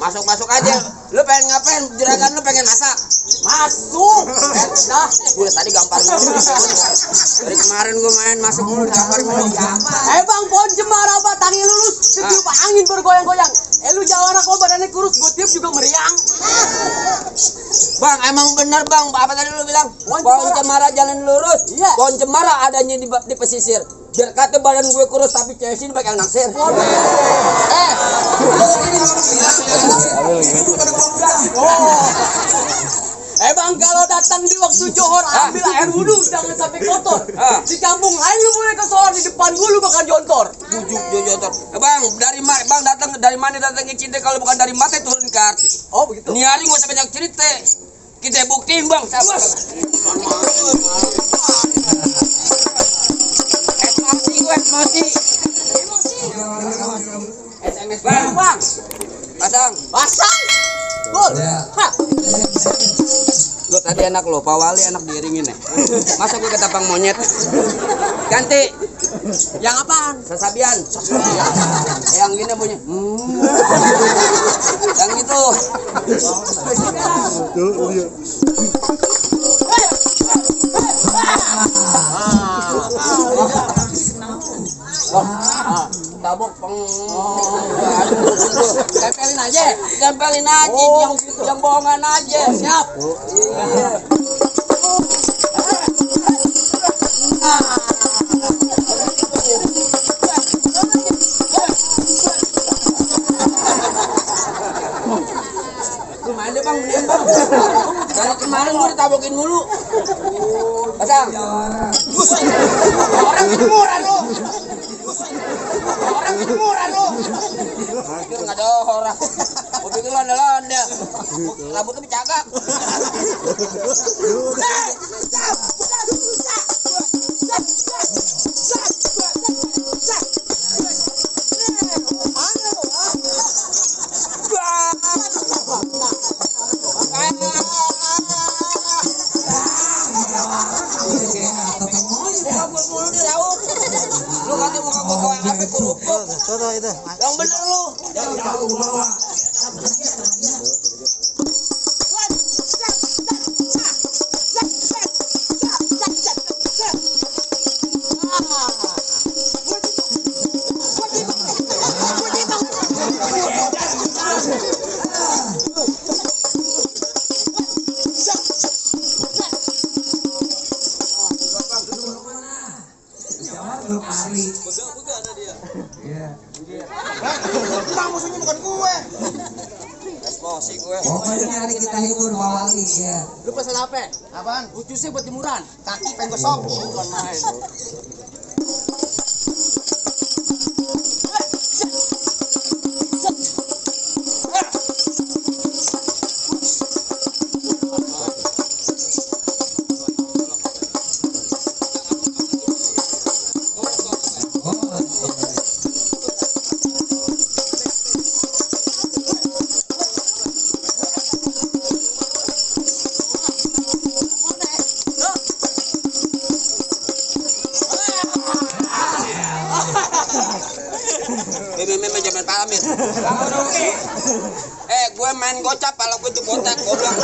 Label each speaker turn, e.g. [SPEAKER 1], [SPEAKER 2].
[SPEAKER 1] Masuk aja. Lu pengen ngapain? Juragan lu pengen masak?
[SPEAKER 2] Masuk. Dah,
[SPEAKER 1] Gue tadi gampar mulu. Dari kemarin gue main masuk mulu gampar mulu.
[SPEAKER 2] Bang, pohon cemara batangnya lurus, ketiup angin bergoyang-goyang. Lu jawara kok badannya kurus, gue tiup juga meriang.
[SPEAKER 1] Bang, emang bener bang, apa tadi lu bilang? Pohon cemara jalan lurus.
[SPEAKER 2] Iya.
[SPEAKER 1] Pohon cemara adanya di pesisir. Biar kata badan gue kurus tapi cewek sini bakal naksir.
[SPEAKER 2] Bang, kalau datang di waktu johor ambil air wudhu, jangan sampai kotor. Di kampung lain lu boleh ke sohor, di depan gua lu bakal jontor.
[SPEAKER 1] Jontor. Bang, bang datang dari mana datangnya cinta kalau bukan dari mata turun ke hati.
[SPEAKER 2] Oh begitu.
[SPEAKER 1] Ini hari gak usah banyak cerita. Kita buktiin bang. Emosi. SMS bang. Pasang. Lu tadi anak lo, Pak Wali anak diiringin ya. Masa gue ketapang monyet? Ganti.
[SPEAKER 2] Yang apaan?
[SPEAKER 1] Sasabian. Yang gini punya. Yang itu. Tabok tempelin aja yang bohongan aja.
[SPEAKER 2] Siap.
[SPEAKER 1] Lumayan deh bang, mending bang. Dari kemarin gue ditabokin mulu. Pasang. Orang kejemuran lo. Pikir nggak ada orang. Gue pikir londa-londa. Rambutnya bercagak. Lu kata muka gua kawan apa kerupuk.
[SPEAKER 3] Contoh itu.
[SPEAKER 1] Yang bener lu.
[SPEAKER 3] Bang, musuhnya bukan gue.
[SPEAKER 1] Emosi gue.
[SPEAKER 3] Pokoknya hari kita hibur Pak Wali ya.
[SPEAKER 2] Lu pesan apa?
[SPEAKER 3] Apaan?
[SPEAKER 2] Ucusnya buat jemuran.
[SPEAKER 3] Kaki pengen gosok.
[SPEAKER 2] Bukan main.
[SPEAKER 1] Meme jangan pamit. Gue main gocap kalau gue tuh botak goblok.